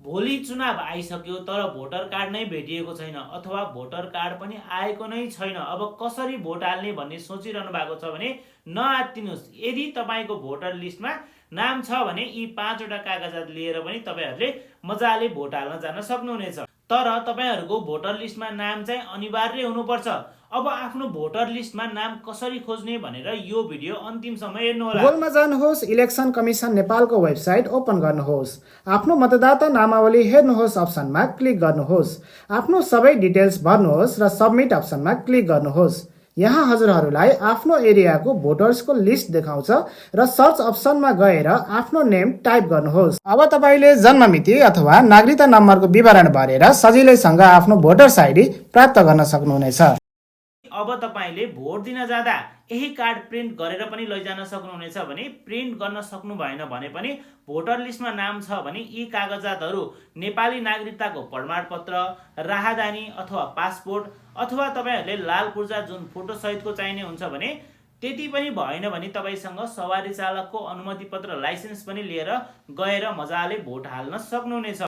भोलि चुनाव आइसक्यो तर भोटर कार्ड नै भेटिएको छैन अथवा भोटर कार्ड पनि आएको नै छैन, अब कसरी भोट हाल्ने भन्ने सोचिरहनु भएको छ भने नआत्तिनुहोस्। यदि तपाईँको भोटर लिस्टमा नाम छ भने यी 5 वटा कागजात लिएर पनि तपाईँहरूले मजाले भोट हाल्न जान सक्नुहुनेछ। तर तपाईँहरूको भोटर लिस्टमा नाम चाहिँ अनिवार्य हुनुपर्छ। अब आफ्नो भोटर लिस्टमा नाम कसरी खोज्ने भनेर यो भिडियो अन्तिमसम्म हेर्नुहोला। गुगलमा जानुहोस्, इलेक्सन कमिसन नेपालको वेबसाइट ओपन गर्नुहोस्, आफ्नो मतदाता नामावली हेर्नुहोस्, अप्सनमा क्लिक गर्नुहोस्, आफ्नो सबै डिटेल्स भर्नुहोस् र सबमिट अप्सनमा क्लिक गर्नुहोस्। यहाँ हजुरहरूलाई आफ्नो एरियाको भोटर्सको लिस्ट देखाउँछ र सर्च अप्सनमा गएर आफ्नो नेम टाइप गर्नुहोस्। अब तपाईँले जन्ममिति अथवा नागरिकता नम्बरको विवरण भरेर सजिलैसँग आफ्नो भोटर्स आइडी प्राप्त गर्न सक्नुहुनेछ। अब तपाईँले भोट दिन जाँदा यही कार्ड प्रिन्ट गरेर पनि लैजान सक्नुहुनेछ भने प्रिन्ट गर्न सक्नु भएन भने पनि भोटर लिस्टमा नाम छ भने यी कागजातहरू नेपाली नागरिकताको प्रमाणपत्र, राहदानी अथवा पासपोर्ट अथवा तपाईँहरूले लाल पूर्जा जुन फोटो सहितको चाहिने हुन्छ भने त्यति पनि भएन भने तपाईँसँग सवारी चालकको अनुमति पत्र, लाइसेन्स पनि लिएर गएर मजाले भोट हाल्न सक्नुहुनेछ।